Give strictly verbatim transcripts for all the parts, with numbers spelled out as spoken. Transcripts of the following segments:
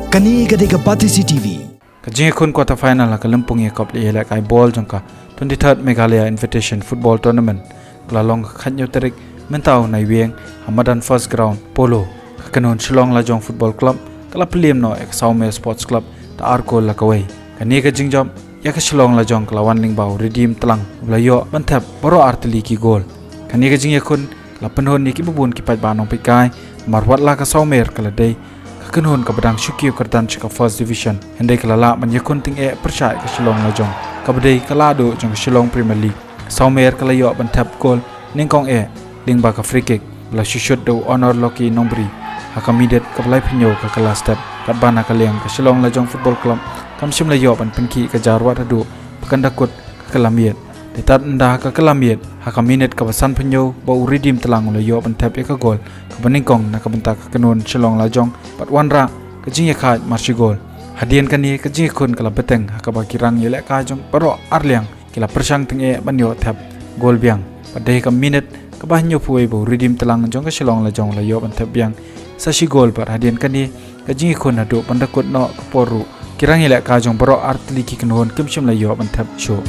Kane ka dei ka Batesi T V. Ka jingïakhun quarter final ha ka lympung ïakop lehkai bol jong ka twenty-third Meghalaya Invitation Football Tournament ka la long ha ka khathynñiew tarik mynta u Naiwieng ha madan First Ground Polo. Ka kynhun Shillong Lajong Football Club ka la pynliem noh ïa ka Sawmer Sports Club da ar kol la kawei. Kane ka jingjop ïa ka Shillong Lajong ka la wan lyngba u Redeem Tlang uba la ïoh ban thep baroh ar tylli ki gol. Kane ka jingïakhun ka la pynhun ïa kiba bun ki paidbah nongpeitkai, namar wat la ka Sawmer ka la dei ka kynhun kaba dang shu kiew kyrdan sha ka First Division, hynrei ka la lah ban ïakhun tyngeh pyrshah ïa ka Shillong Lajong kaba dei ka lahduh jong ka Shillong Premier League. Ka Sawmer ka la ïoh ban thep gol nyngkong eh lyngba ka free kick ba la shu shut da u Honor Lucky Nongbri ha ka minit kaba laiphew hynñiew ka kylla step. Katba na ka liang ka Shillong Lajong Football Club kam shym la ïoh ban pynkhih ka jar wat haduh ba kan da kut ka kylla miet. Dei tad ynda ha ka kylla miet ha ka minit kaba sanphew hynñiew ba u Redeem Tlang u la ïoh ban thep ïa ka gol kaba nyngkong na ka bynta ka kynhun Shillong Lajong bad wanrah ka jingïakhaid mar shi gol. Hadien kane ka jingïakhun ka la bteng ha kaba ki rangïalehkai jong baroh ar liang ki la pyrshang tyngeh ban ïoh thep gol biang. Bad dei ha ka minit kaba hynñiewphew wei ba u Redeem Tlang jong ka Shillong Lajong u la ïoh ban thep biang sa shi gol bad hadien kane ka jingïakhun haduh ban da kut noh ka por ruh ki rangïalehkai jong baroh ar tylli ki kynhun kim shym la ïoh ban thep shuh.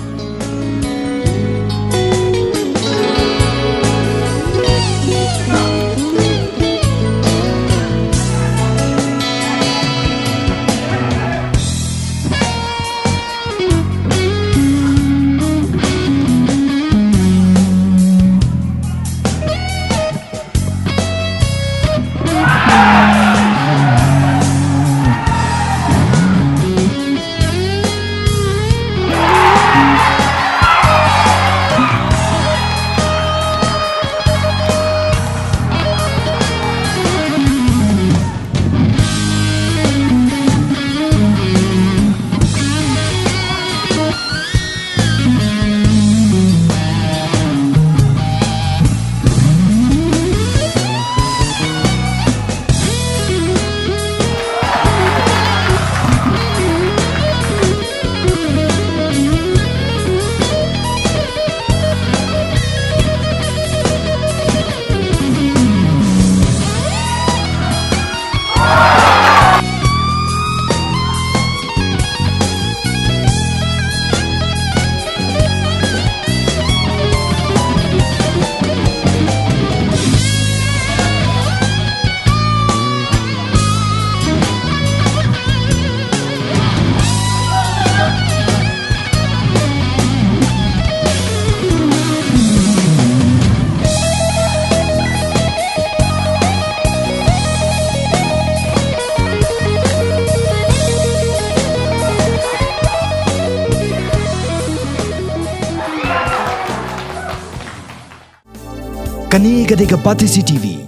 Kane ka dei ka Batesi T V.